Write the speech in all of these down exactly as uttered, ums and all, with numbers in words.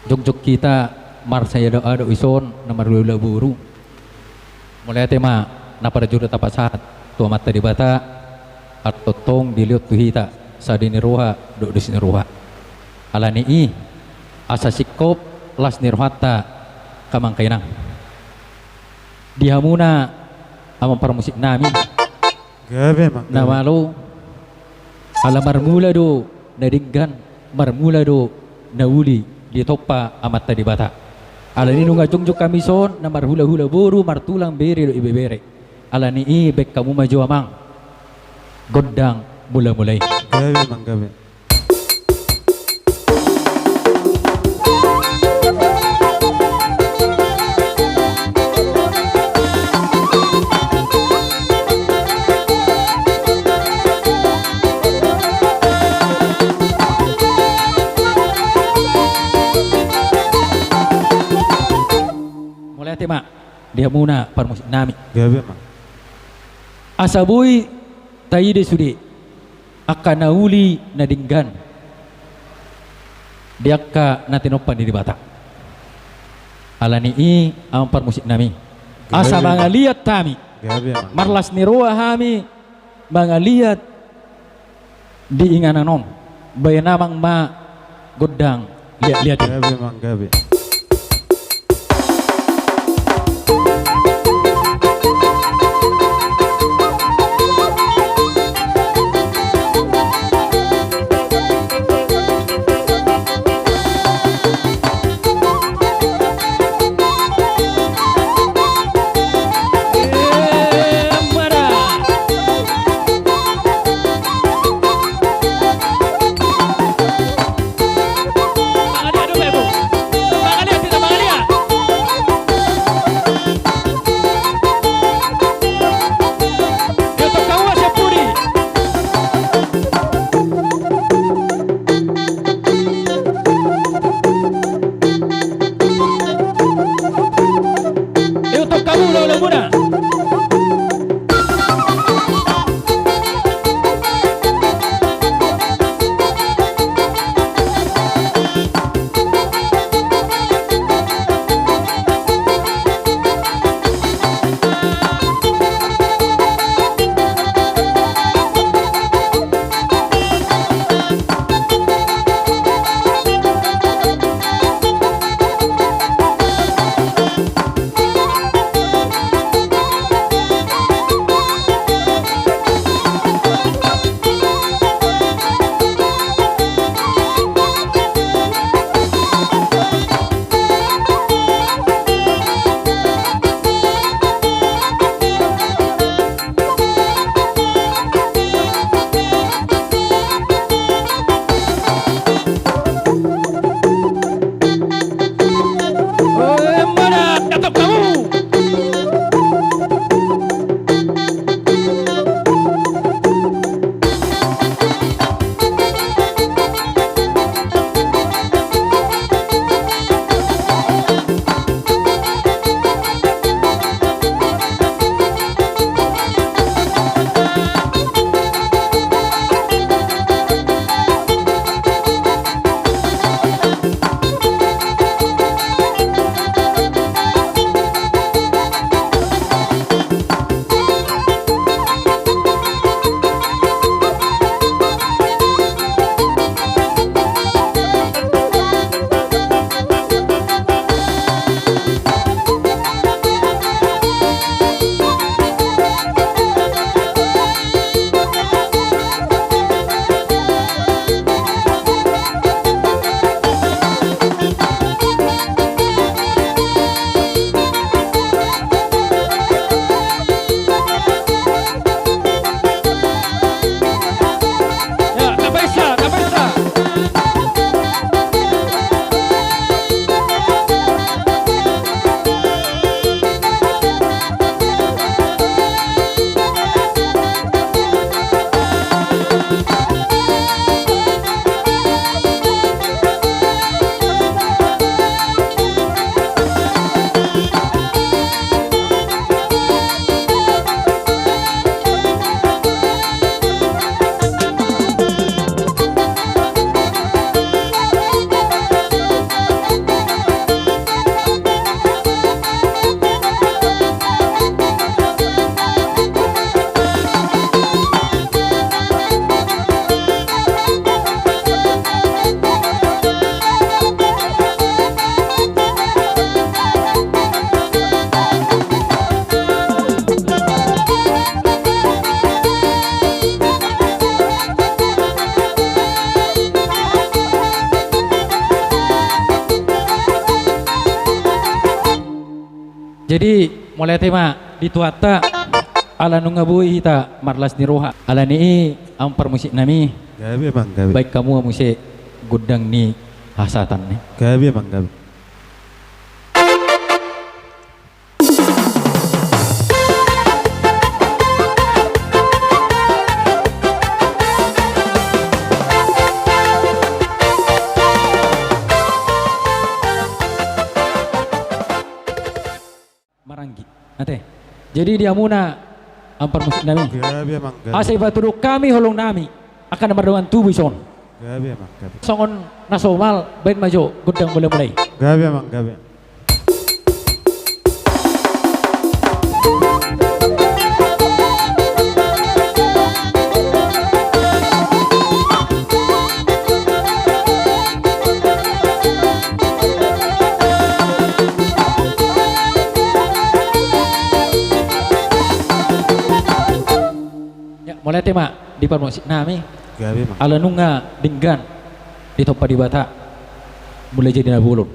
Jongjong hita marsiadop-adop dison na marhulahula boru. Mauliate ma na parjolo tapasahat tu Amanta Debata, antong dilehon tu hita sada ni roha dohot dos ni roha. Alani i, asa singkop las ni rohanta, angka amang inang. Di hamuna amang parmusik nami. Gabe, Amang, na gabe. Malo, ala marmula do na denggan, marmula do na uli ditompa Amanta Debata. Alani nunga jongjong hami dison na marhulahula boru, martulang bere dohot ibebere. Alani i, baen hamu ma jo, Amang, gondang mulamula i. Gabe, Amang, gabe. Mauliate ma di hamuna parmusik nami. Gabe, Amang. Asa boi taida sude angka na uli na denggan di angka na tinompa ni Debata. Alani i, amang parmusik nami, asa, gabe, mangaliat hami. Gabe, Amang. Marlas ni roha hami mangaliat di inganan on. Baen amang ma gondang liat-liat i. Gabe, Amang, gabe. Jadi, mauliate ma di Tuhanta, ala nunga boi hita marlas ni roha. Alani i, amang parmusik nami. Gabe, Amang, gabe. Baen hamu ma muse gondang ni hasahatan i. Gabe, Amang, gabe. Maranggi. Ate. Jadi di hamuna, amang parmusik nami. Gabe, Amang, gabe. Asa dipatuduhon hami holong nami. Angka na mardongan tubu dison. Gabe, Amang, gabe. Songon na somal, baen ma jo gondang mula-mula i. Gabe, Amang, gabe. Ya, mauliate ma di parmusik nami. Gabe, Amang. Ala nunga denggan ditompa Debata, mulai jadi na bolon.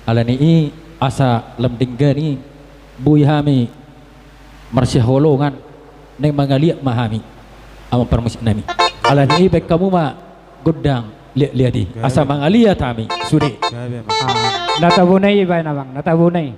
Alani i, asa lam denggan i, boi hami marsihaholongan, naeng mangaliat ma hami, amang parmusik nami. Alani i, baen hamu ma gondang liat-liat i. Gabe. Asa mangaliat hami sude. Gabe, Amang. Ah, na tabo na i baen, Amang, na tabo na i.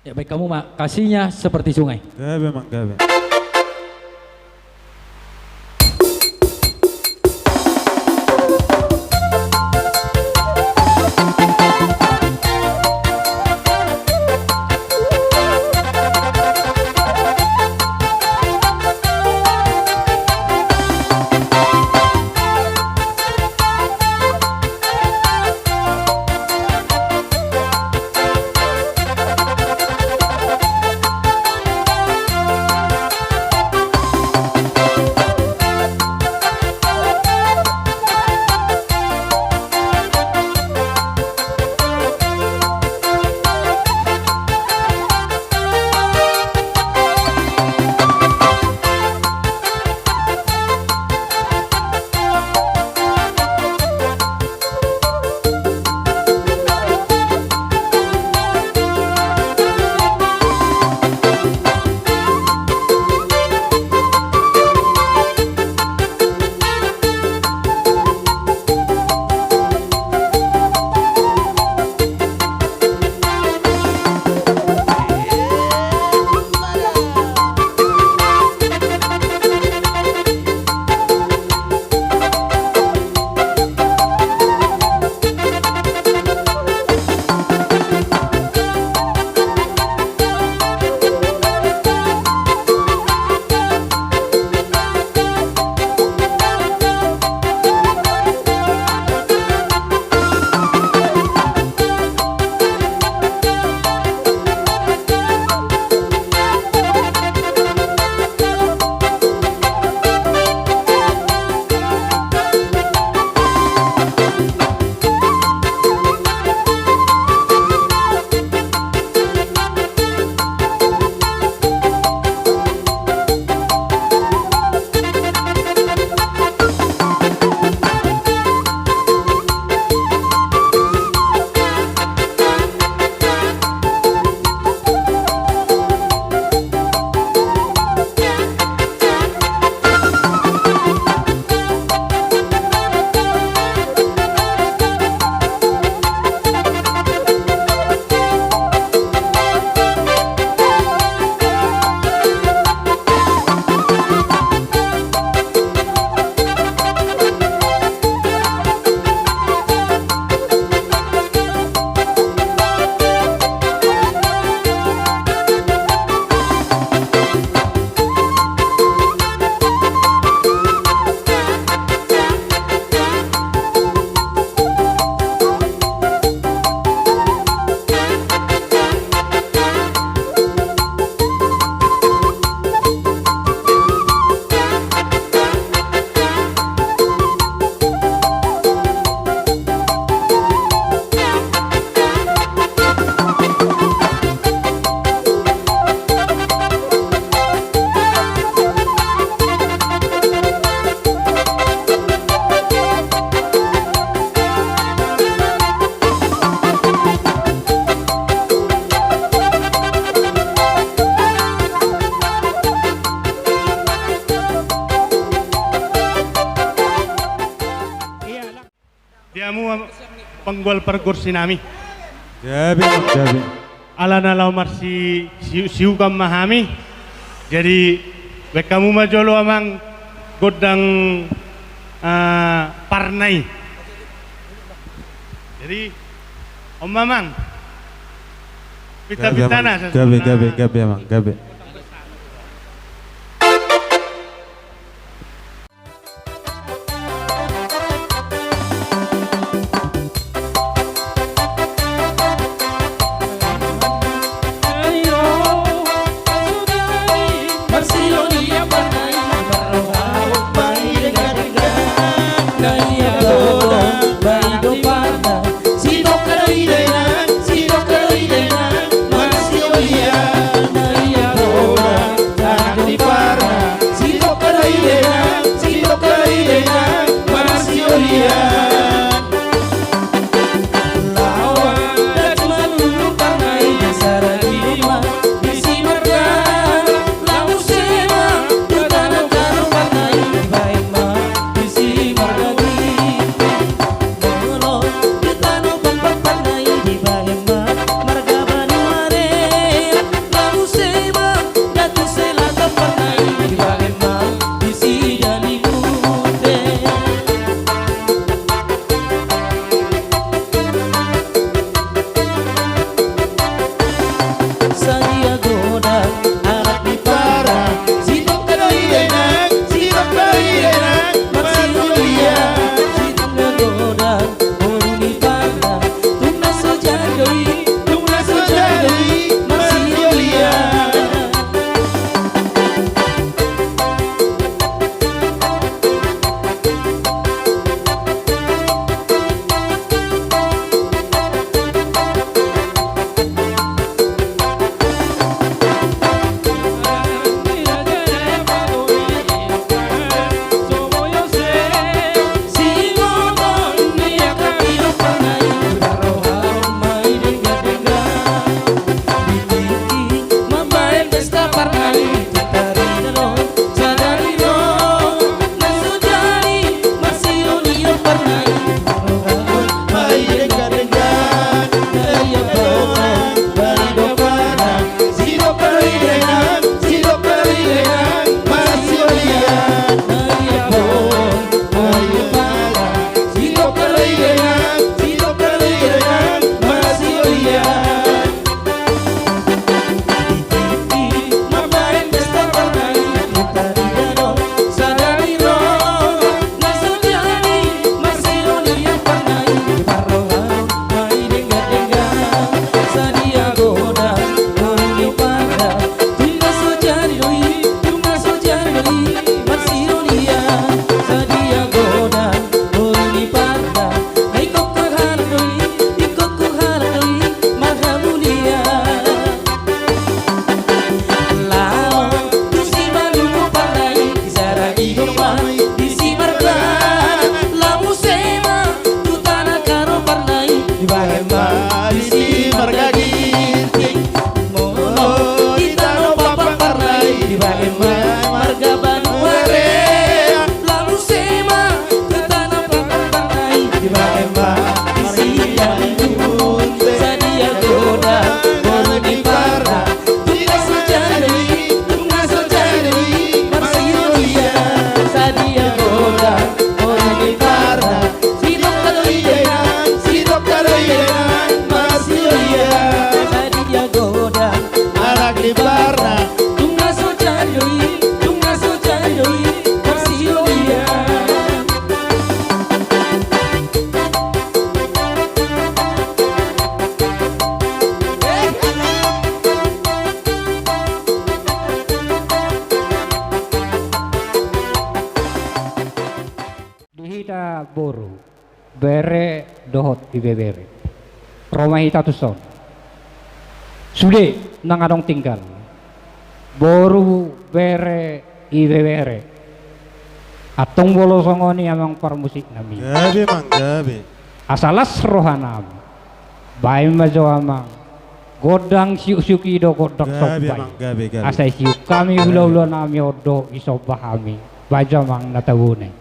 Ya, baen hamu ma, Kasihnya Seperti Sungai. Gabe, Amang, gabe. Hamu am-, panggual pargonsi nami. Gabe, gabe. Alana laho marsi-, si-, siukan ma hami. Jadi, baen hamu ma jolo amang gondang, eh, parna i. Jadi, on ma amang. Pinta-pintana. Gabe, gabe, gabe, amang, gabe. Di hita boru, bere dohot ibebere. Ro ma hita tuson. Sude nang adong tinggal. Boru, bere, ibebere. Antong molo songon i amang parmusik nami. Gabe, amang, gabe. Asa las roha nami. Baen ma jo amang. Gondang siuk-siuk i do gondang somba i. Gabe, amang, gabe, gabe. Asa disiuk hami hula-hula nami on dohot disomba hami. Baen jo amang na tabona i.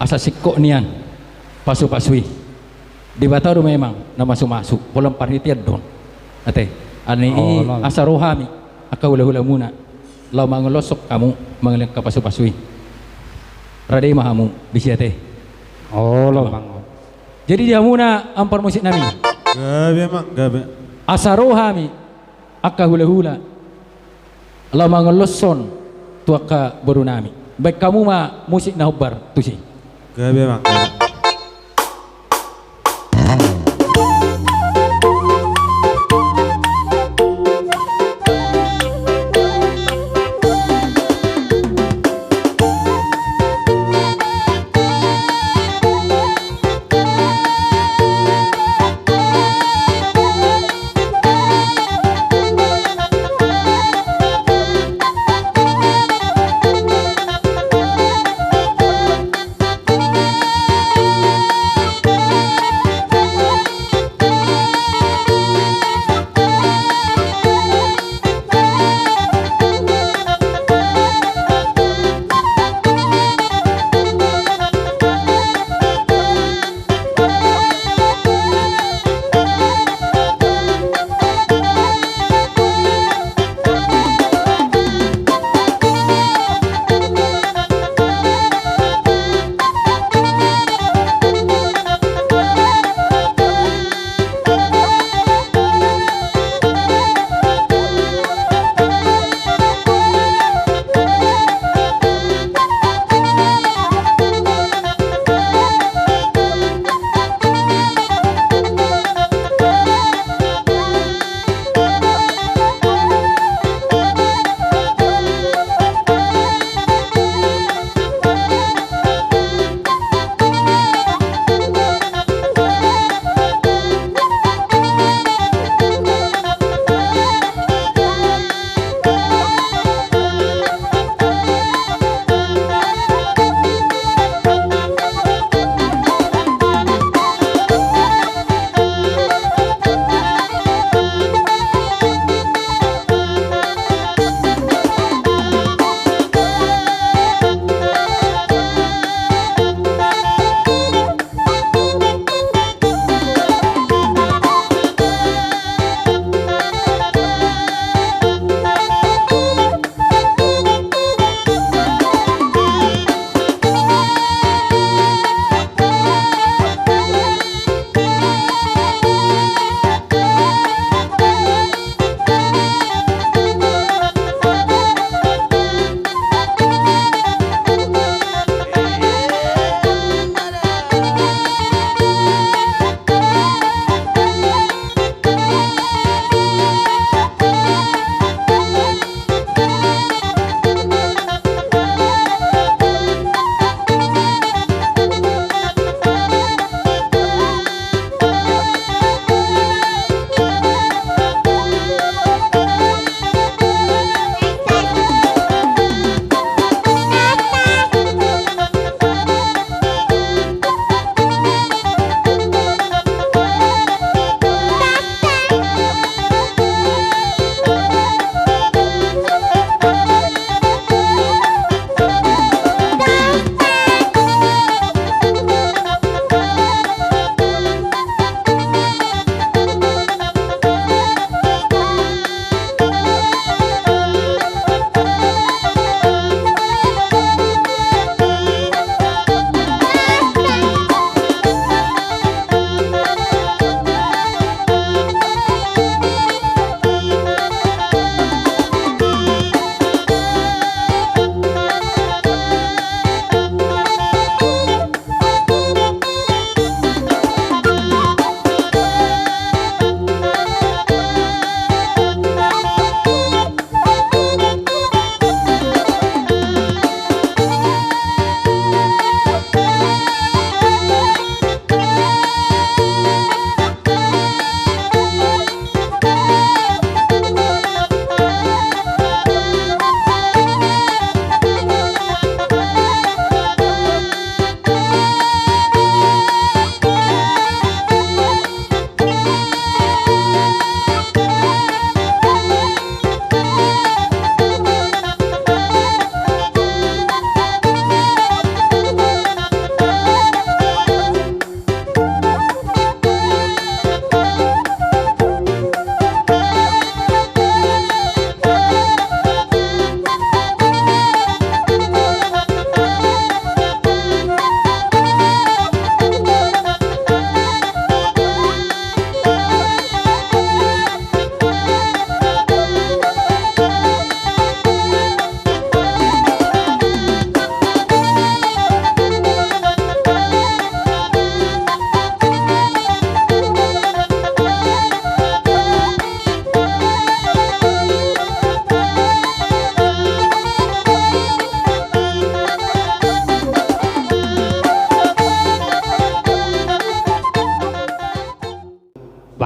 Asa singkop nian pasupasu i. Debata do memang na masumasu, holan parhitean do on. Ate, alani i asa ro hami angka hulahulamuna laho mangoloshon hamu mangalehon angka pasupasu i. Rade ma hamu disi ate. Olo, Amang. Jadi di hamuna amang parmusik nami. Gabe, Amang, gabe. Asa ro hami angka hulahula laho mangoloshon tu angka boru nami. Baen hamu ma musik na hombar tusi. Gabe, Amang, gabe.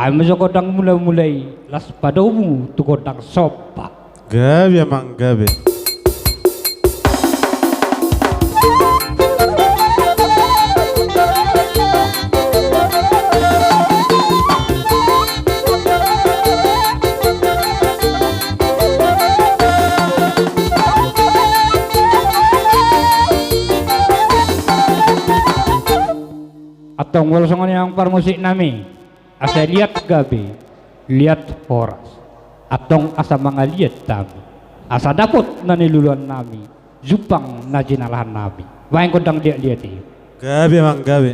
Ai ma jo gondang mula-mula i, las padomu tu gondang somba. Gabe amang, gabe. Antong molo songon i amang parmusik nami, asa liat gabe, liat horas. Antong asa mangaliat hami, asa dapot na niluluan nami, jumpang na jinalahan nami. Baen gondang liat-liat i. Gabe amang, gabe.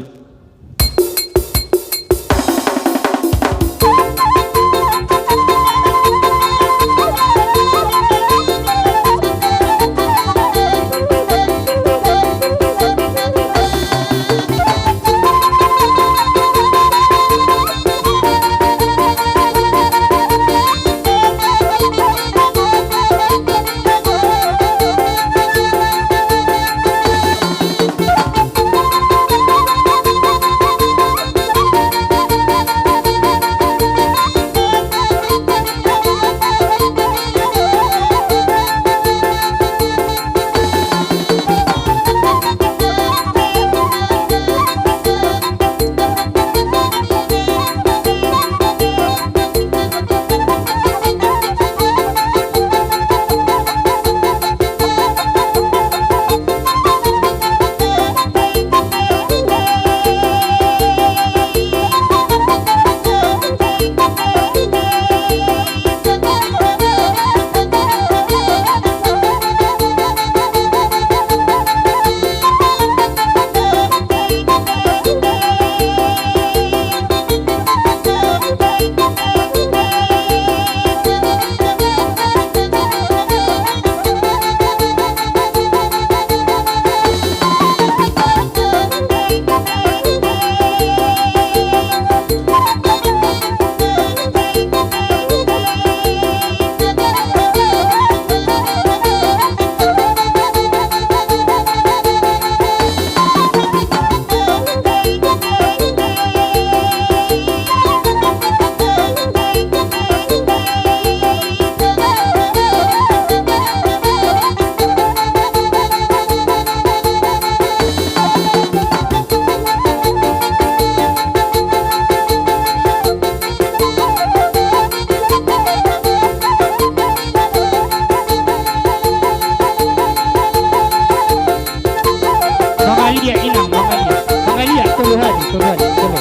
Mangaliat, Inang, mangaliat. Mangaliat, tolu hali, tolu hali, tolu.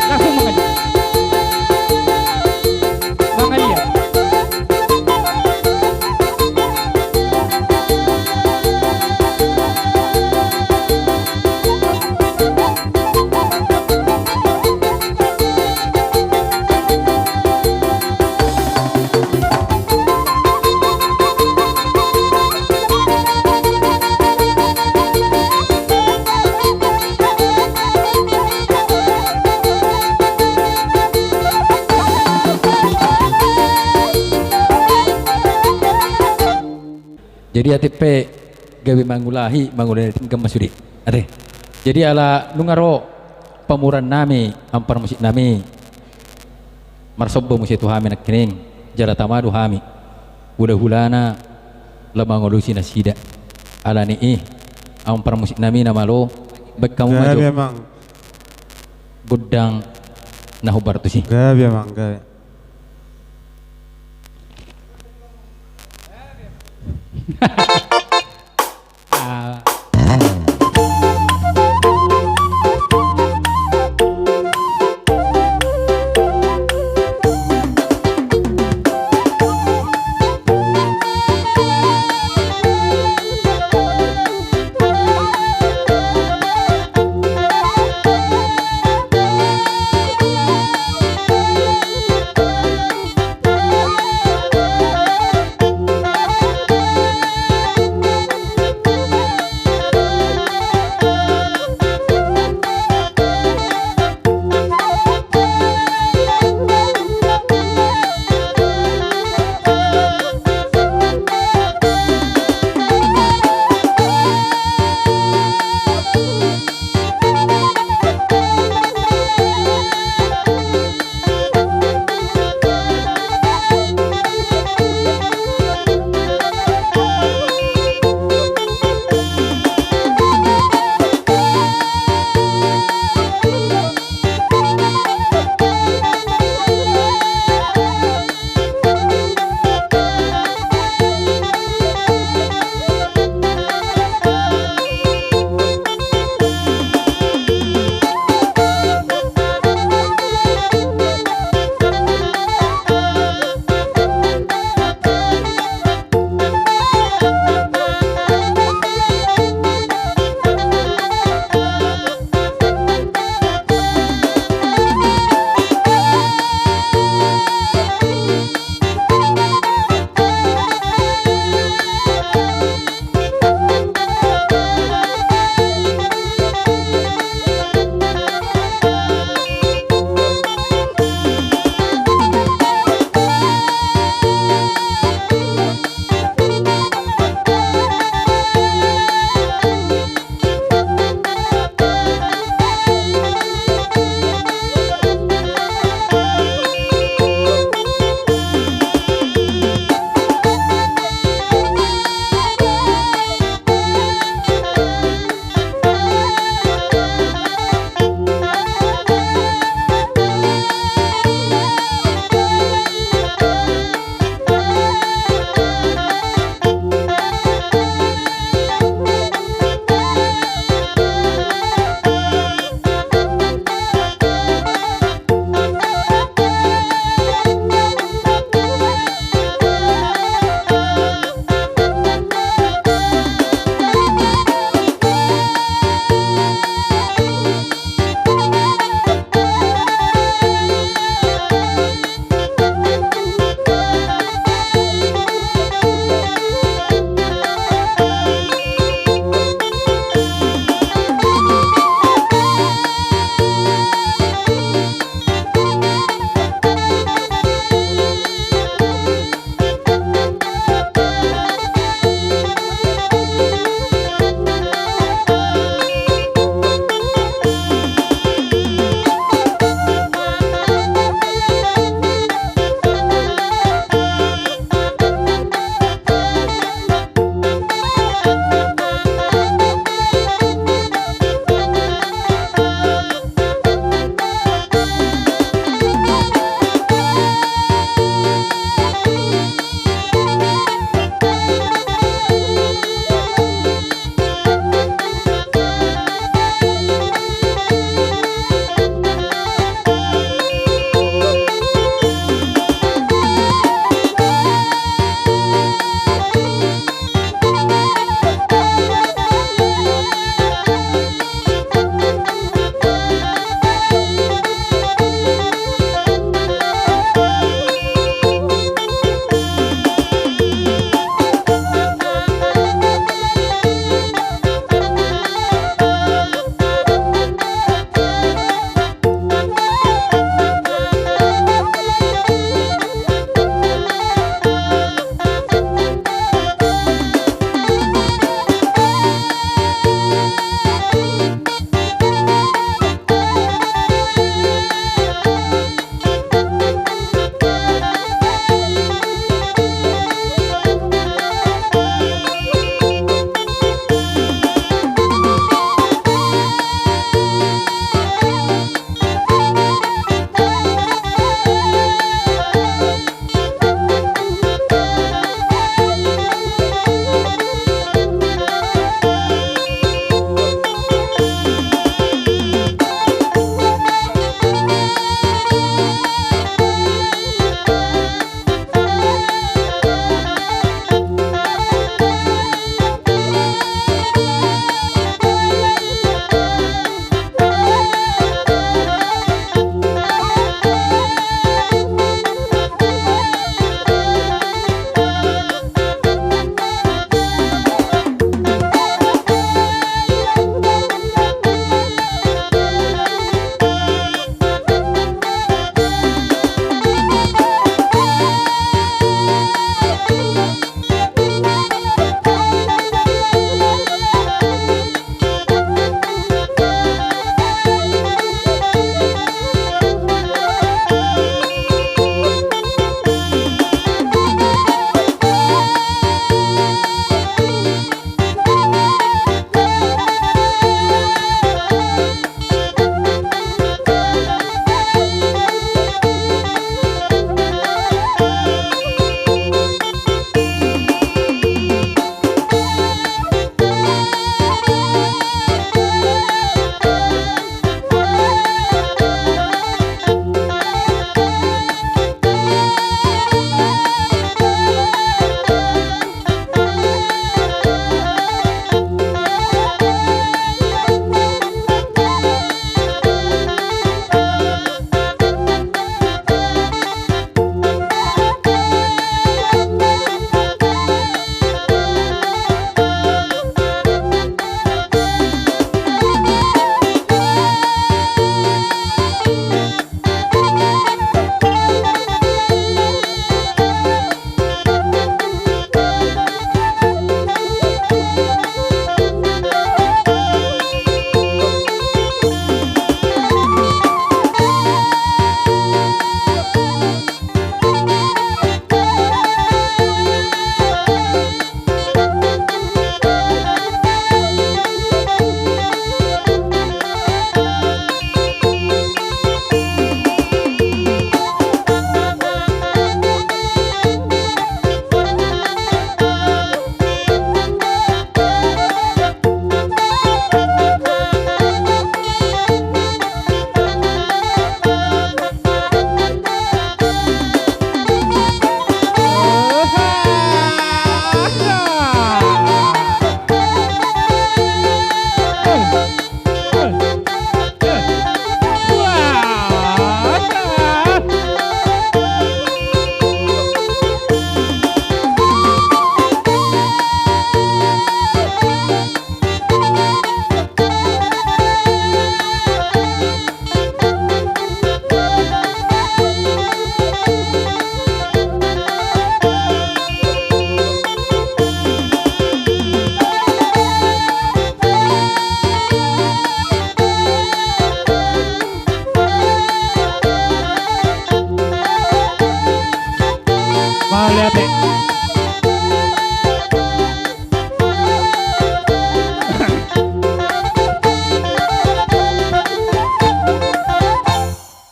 Langsung mangaliat. Mangaliat. Jadi ate pe gabe mangulahi, mangulahi na tingkos ma sude. Ate. Jadi ala nunga ro pamoruon nami, amang parmusik nami, marsomba muse tu hami nangkining, jala tama do hami. Hula-hulana laho mangalusi nasida. Alani i, amang parmusik nami na malo, baen hamu ma jo. Gabe amang. Gondang na hombar tusi. Gabe amang, gabe.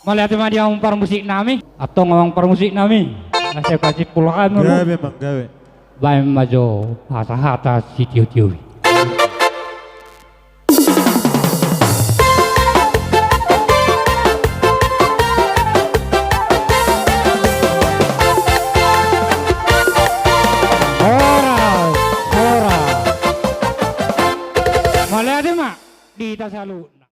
Mauliate ma di amang parmusik nami. Antong amang parmusik nami, na sai pasimpul hami. Gabe, amang, gabe. Baen ma jo hata-hata sitio-tio i. Horas, horas. Mauliate ma di hita saluhutna.